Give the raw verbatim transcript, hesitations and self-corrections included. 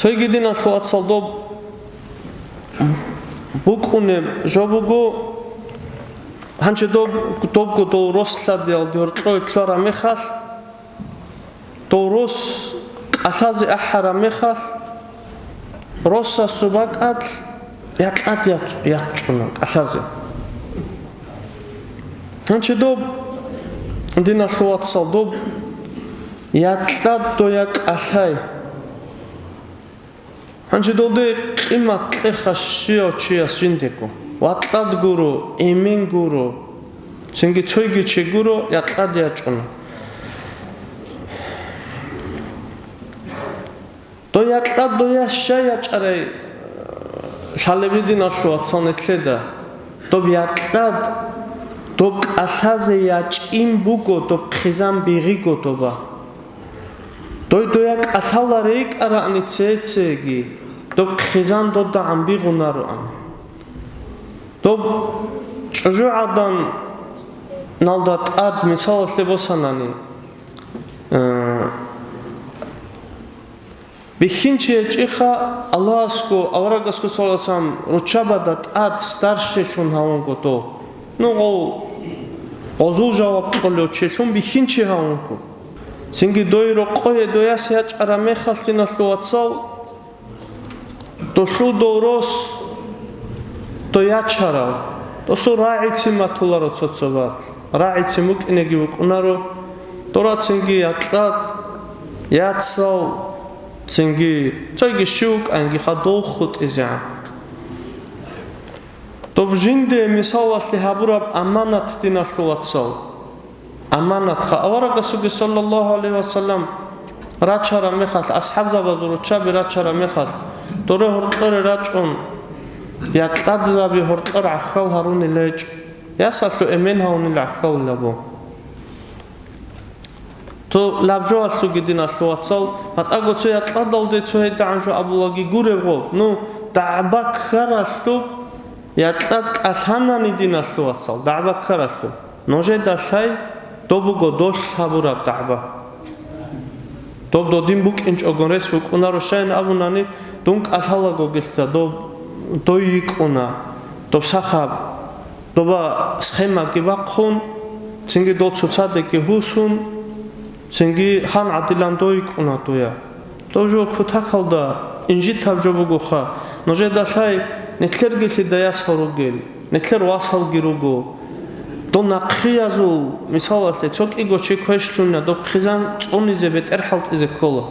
Цойги, диналъул вацал, доб букӀунеб жо буго, гьанже доб, добго дов рос лъадиялде гьоркьое лъараб мехалъ, дов рос кӀалъазе ахӀараб мехалъ, росасул бакӀалъ якьад ят-, ячӀуна кӀалъазе. Гьанже доб, диналъул вацал, доб якьад доя кӀалъай. Гьанже долде къимат кьеха щияв чияс жиндего. Вакьад гуро, эмен гуро, цинги цойги чи гуро, якьад ячӀуна. Дой якьад доя щай ячӀарай лъалеб, диналъул вацал, нилъеда? Доб якьад, доб кӀалъазе ячӀин буго, доб хъизан бигъиго доба. Дой доя кӀалъала рейкӀараани цецеги, доб хъизан дода гӀамбигъунароан. Доб чӀужугӀаданалда тӀад мисалалъе босанани, э, бихьинчи гьечӀиха Аллагьасго, аварагасго саллаллагьу гӀалайгьи вассалам, руччабада тӀад старшелъун гьавунго дов. Ну, гъов-, гъозул жаваб кьолев чилъун бихьинчи гьавунго. Цинги дой рокъое дояс ячӀараб мехалъ, диналъул вацал, долъул дов рос дой ячарав, досул рагӀицин батуларо цо-цо бакь. РагӀицин букӀинеги букӀунаро, дора цинги якьад, яцал, цинги цойги щив вукӀанги хадув хутӀизегӀан. Доб жинде мисалалъе гьабураб аманат, диналъул вацал. Аманатха аварагасуги саллаллагьу гӀалайгьи вассалам рачараб мехалъ, асхӀабзабазул руччаби рачараб мехалъ, доре гьоркьоре рачӀун, якьадзаби гьоркьор гӀахьал гьарунила гьечӀо, ясалъу эмен гьавунил гӀахьалилабу. Цо лабжугьалъуги, диналъул вацал, гьатӀаго цо якьадалде цо гьедагӀан жо абулаги гуреб гъо, ну, дагӀба ккаралъуб, якьад кӀалъанани, диналъул вацал, дагӀба ккаралъуб. Нужеда лъай, доб буго долъ гьабураб дагӀба. Доб додин букӀинчӀогон рес букӀунаро, щайин абунани, дун кӀалъалаго гилъа доб, дой йикӀуна, доб сахаб, доба схемаги бахъун, цинги дол цоцадеги гьусун, цинги хан гӀадилан дой йикӀуна дуя. Дов жо кутакалда инжитаб жо бугоха, нужеда лъай, нилъергелъидаяс гьоругел, нилъер васалги руго. Дол нахъиязул, мисалалъе, цо кӀиго чи квешлъуна, доб хъизан цӀунизе бетӀер хӀалтӀизе ккола.